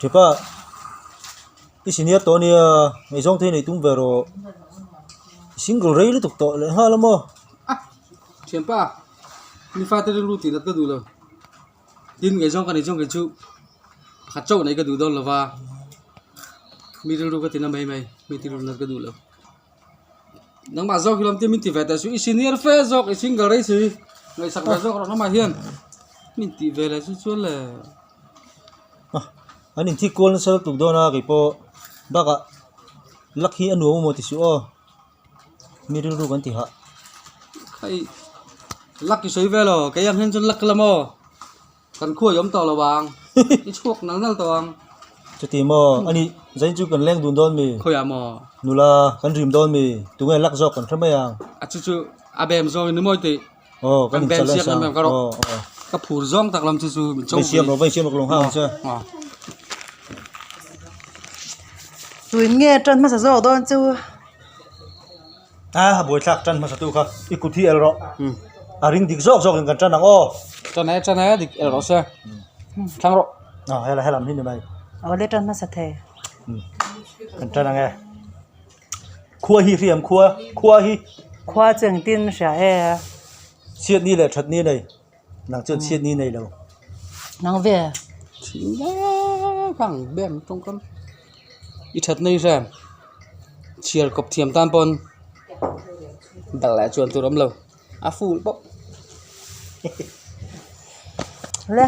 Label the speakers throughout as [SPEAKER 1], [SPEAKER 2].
[SPEAKER 1] Thipa i senior tawh ania ngaihzawng te hi neih tum ve rawh i single rei lutuk tawh leh nghal a maw.
[SPEAKER 2] Thianpa mi fate rilru tih nat ka duh lo tin ngaihzawng ka neih chuan kei chu pakhat chauh neih ka duh dawn lo va mi rilru ka ti na mai mai mi rilru nat ka duh lo. Nangmah zawk hi lawm tia min ti ve teh suh i senior fe zawk i single rei si ngaihsak ve zawk rawh nangmah hian min tih ve leh chu chuan le.
[SPEAKER 1] An inthik kual nasa lutuk dawn a keipawh bakah luck hi a nuam amaw ti suh aw mi rilru kan ti hah.
[SPEAKER 2] Khai luck i sawi vel aw kei ang hian chuan luck lam aw. Kan khuai awm tawh lo ang. I chhuak nal nal tawh ang.
[SPEAKER 1] Chuti maw? Ani, zain chu kan leng dun dawn mi?
[SPEAKER 2] Khawiah maw?
[SPEAKER 1] Nula, kan rim dawn mi? Tunge lak zawk kan hre mai ang.
[SPEAKER 2] A chu chu a bem zawng in ni mawi tih.
[SPEAKER 1] Aw, kan
[SPEAKER 2] bem
[SPEAKER 1] inchal
[SPEAKER 2] siak
[SPEAKER 1] nasa.
[SPEAKER 2] em em ka rawh.
[SPEAKER 1] Aw, aw.
[SPEAKER 2] Ka phur zawng tak lam chu chu min cho
[SPEAKER 1] Vai siam rawh, vai siam rawh ka lo nghak ang che.
[SPEAKER 2] Aw.
[SPEAKER 3] Tuin nge tan hmasa zawk dawn chu?
[SPEAKER 1] A buaithlak tan hmasa tu kha i kut hi el rawh a ring dik zawk zawk in kan tan ang aw.
[SPEAKER 2] Tan e tan e dik el rawh se thlang rawh.
[SPEAKER 1] A hela helam hi ni mai.
[SPEAKER 3] Aw le tan hmasa thei.
[SPEAKER 1] Kan tan ang e. Khua hi hriam khua khua hi.
[SPEAKER 3] Khua chu engtin hria e.
[SPEAKER 1] Chhiat ni leh that ni nei nang chuan chhiat ni nei lo.
[SPEAKER 3] Nang ve.
[SPEAKER 2] Thin lek ang bem tawngkam i that nei hrem. Chhiar kawp thiam tan pawn dal leh chuan tur awm lo a full bawk.
[SPEAKER 3] Le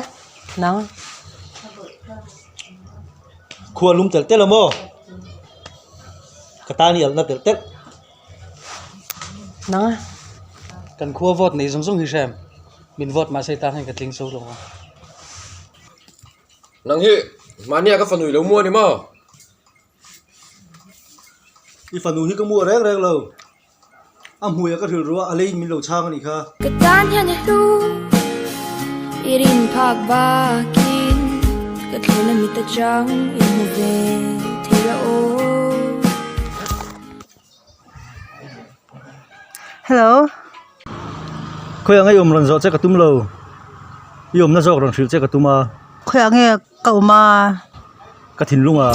[SPEAKER 3] nang.
[SPEAKER 1] Khua lum telh telh a maw? Ka tan i alhna telh telh.
[SPEAKER 3] Nang a.
[SPEAKER 2] Kan khua vote nei zawng zawng hi hrem min vote mahse tan hian ka tling so lo a.
[SPEAKER 4] Nang hi mahnia ka fanu i lo mu a ni maw?
[SPEAKER 1] I fanu hi ka mu reng reng lo. A hmuia ka hrilh ruah a leiin min lo chhang a nih kha.
[SPEAKER 5] Ka tan hian i hlu i rin phak bakin ka thlirna mit atang i hmu ve thei la aw.
[SPEAKER 3] Hello.
[SPEAKER 1] Khawiah nge i awm rawn zawh che ka tum lo. I awmna zawk rawn hrilh che ka tum a.
[SPEAKER 3] Khawiah nge ka awm a?
[SPEAKER 1] Ka thinlung a.